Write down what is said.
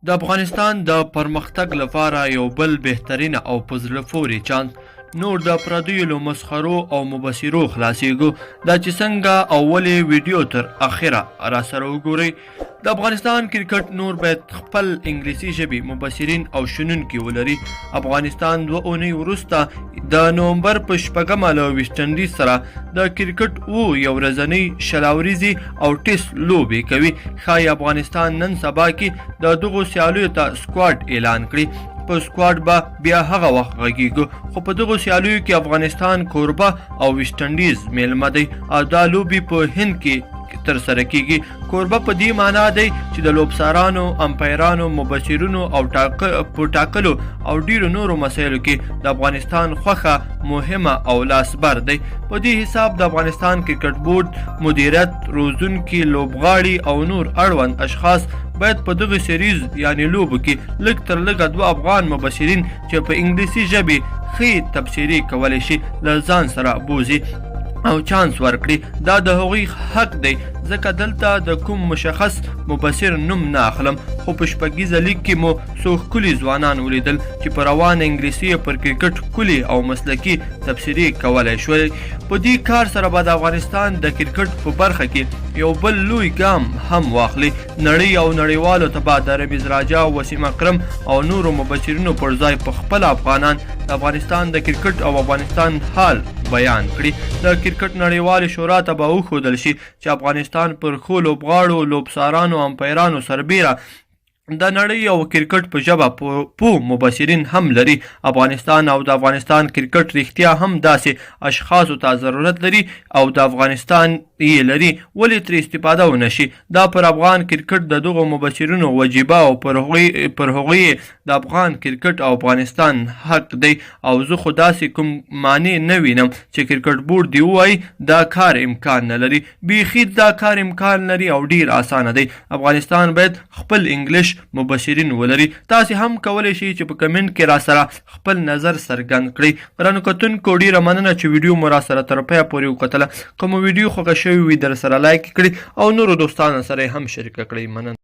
د افغانستان د پرمختګ لپاره یو بل بهترینه او په زړه پورې چانس. نور د پردیو له مسخرو او مبصرو خلاصیږو. دا چې څنګه او ولې، ویډیو تر اخره را سره وګورئ. د افغانستان کرکټ نور باید خپل انګلیسي ژبې مبصرین او شنونکي ولري. افغانستان 2 اونۍ وروسته د نومبر په 6مه له ویسټ انډیز سره د کرکټ یو ورځنۍ، 20 اوریزې او ټیسټ لوبې کوي. ښایي افغانستان نن سبا کې د دغو سیالیو ته سکواډ اعلان کړي. په سکواډ به بیا هغه وخت غږیږو، خو په دغو سیالیو کې افغانستان کوربه او ویسټ انډیز میلمه دی او دا لوبې په هند کې تر سره کیږي. کوربه په دې معنا دی چې د لوبڅارانو، امپایرانو، مبصرینو او په ټاکلو او ډیرو نورو مسایلو کې د افغانستان خوښه مهمه او لاسبر دی. په دې حساب د افغانستان کرکټ بورډ مدیریت، روزونکي، لوبغاړي او نور اړوند اشخاص باید په دغه سریز یعنی لوبو کې لږ تر لږه دوه افغان مبصرین چې په انګلیسي ژبې ښې تبصرې کولی شي، له ځان سره بوځي او چانس ورکړي. دا د هغوی حق دی، ځکه دلته د کوم مشخص مبصر نوم نه اخلم، خو په شپږیزه لیګ کې مو څو ښکلي ځوانان ولیدل چې په روانه انګلیسي پر کرکټ ښکلي او مسلکي تبصرې کولی شوې. په دې کار سره به د افغانستان د کرکټ په برخه کې یو بل لوی ګام هم واخلي. نړۍ او نړیوالو ته به د رمیز راجا، وسیم اکرم او نورو مبصرینو پر ځای په خپل افغانان د افغانستان د کرکټ او افغانستان حال بیان کړي. د کرکټ نړیوالې شورا ته به وښودل شي چې افغانستان پر ښو لوبغاړو، لوبڅارانو، امپایرانو سربیره د نړۍ او کرکټ په ژبه پوه مبصرین هم لري. افغانستان او د افغانستان کرکټ رښتیا هم داسې اشخاصو ته ضرورت لري او د افغانستان یې لري، ولې ترې استفاده ونه شي؟ دا پر افغان کرکټ د دغو مبصرینو وجیبه او پر هغوی د افغان کرکټ او افغانستان حق دی او زه خو داسې کوم معنی نه وینم چې کرکټ بورډ دی ووایي دا کار امکان نه لري. بیخي دا کار امکان لري او ډیر اسانه دی. افغانستان باید خپل انګلیش مبصرین ولري. تاسو هم کولی شئ چې په کمنټ کې را سره خپل نظر څرګند کړئ. ګرانو کتونکو، ډیره مننه چې ویډیو مو را سره تر پایه پورې وکتله. که مو ویډیو خوښه شوې وي، در سره لایک کړئ او نورو دوستانو سره هم شریکه کړئ. مننه.